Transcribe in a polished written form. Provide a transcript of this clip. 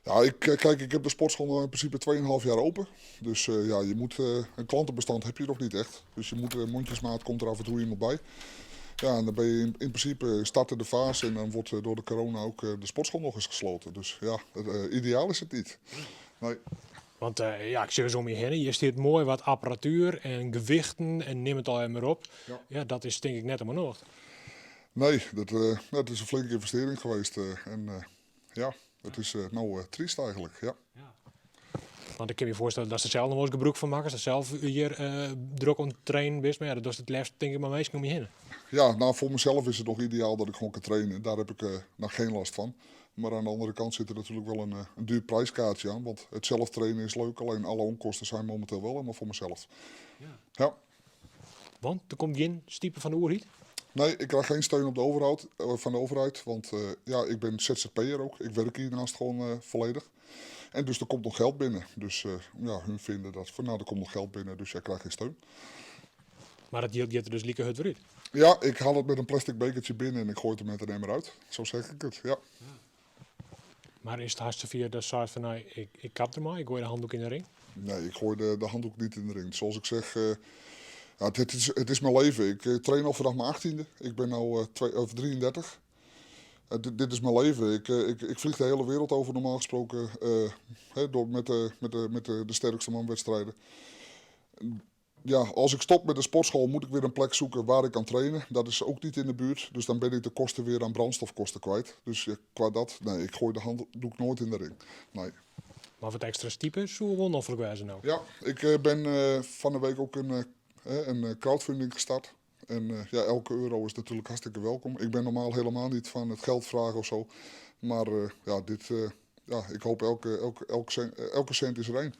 Ja, ik, kijk, ik heb de sportschool nou in principe 2,5 jaar open. Dus ja, je moet, een klantenbestand heb je nog niet echt. Dus je moet, mondjesmaat komt er af en toe iemand bij. Ja, en dan ben je in principe starten de fase en dan wordt door de corona ook de sportschool nog eens gesloten. Dus ja, ideaal is het niet. Nee. Want ja, ik zie zo om je heen. Je stiet moai wat apparatuer en gewichten en nim it al mar op. Ja. Ja, dat is tink ik net om nocht. Nee, dat is een flinke investering geweest. En ja, het is nou triest eigenlijk. Ja. Ja. Want ik kin my foarstelle dat se sels noch wolris gebrûk fan meitsje. Dat sels hjir drok oan it trainen bist. Mar ja, dat is it leafst tink ik mar minsken om je hinne. Ja, nou voor mezelf is het nog ideaal dat ik gewoon kan trainen. Daar heb ik nou geen last van. Maar aan de andere kant zit er natuurlijk wel een duur prijskaartje aan. Want het zelf trainen is leuk, alleen alle onkosten zijn momenteel wel helemaal voor mezelf. Ja. Ja. Want der komt gjin stipe fan de oerheid? Nee, ik krijg geen steun op de overheid, van de overheid. Want ja, ik ben ZZP'er ook. Ik werk hiernaast gewoon volledig. En dus er komt nog geld binnen. Dus ja, hun vinden dat van, nou, er komt nog geld binnen, dus jij krijgt geen steun. Mar dat jild giet der dus like hurd wer út? Ja, ik haal het met een plastic bekertje binnen en ik gooi het er met een emmer uit. Zo zeg ik het, ja. Mar is it hast safier dat seit fan, nou, ik kap dermei, ik goai de handdoek yn de ring? Nee, ik gooi de handdoek niet in de ring. Zoals ik zeg, ja, het is mijn leven. Ik train al vanaf mijn 18e. Ik ben nu 2, of 33. Dit is mijn leven. Ik vlieg de hele wereld over normaal gesproken. Hè, door met de sterkste manwedstrijden. Ja, als ik stop met de sportschool moet ik weer een plek zoeken waar ik kan trainen. Dat is ook niet in de buurt. Dus dan ben ik de kosten weer aan brandstofkosten kwijt. Dus ja, qua dat, nee, ik gooi de handdoek nooit in de ring. Nee. Mar wat ekstra stipe, soe wol noflik wêze no? Ja, ik ben van de week ook een crowdfunding gestart. En ja, elke euro is natuurlijk hartstikke welkom. Ik ben normaal helemaal niet van het geld vragen of zo. Maar ja, ja, ik hoop elke cent is er één.